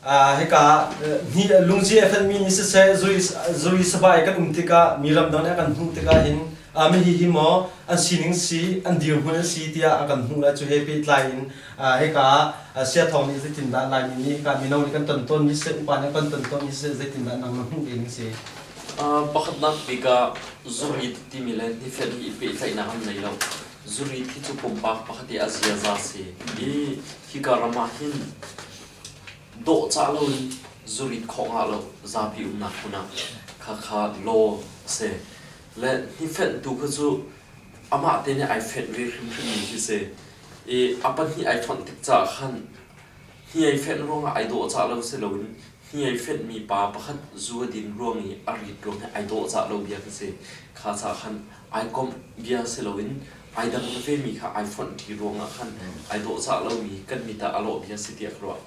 Hika lungzi a fenmi nih siseh zuri sabai kan um tikah mi ramdang nih a kan hmuh tikah hin mi hi hi maw an sining si an dirhmun an si tiah a kan hmuh lai. Cu he pehtlai in hika Siathawng nih zeitindah Laimi nih hika mino nih kan ton tawnmi siseh upa nih kan ton tawnmi siseh zeitindah nang na hmuh ve ning si? Pakhatnak bik ah zurit timi le hnifenh hi i pehtlaihnak an nei lo. Zurit hi cu pumpak pakhat i a ziaza si. I hika ram ah hin dawhcah loin zurit khawh ngah lo zapi umnak hmun ah khakha law a si. Le hnifenh tu kha cu amah te nih ai fenh ve hrimhrimmi khi si. I a pahnih ai fonh tik caah khan hni ai fenh ruangah ai dawhcah lo si loin hni ai fenhmi pa pakhat zu a din ruang i a rit ruang hi ai dawhcah lo bia khi si. Kha caah khan ai komh bia si loin ai dang vevemi kha ai fonh ṭi ruangah khan ai dawhcah lomi kan mit ah a lawh bia si tiah ka ruah.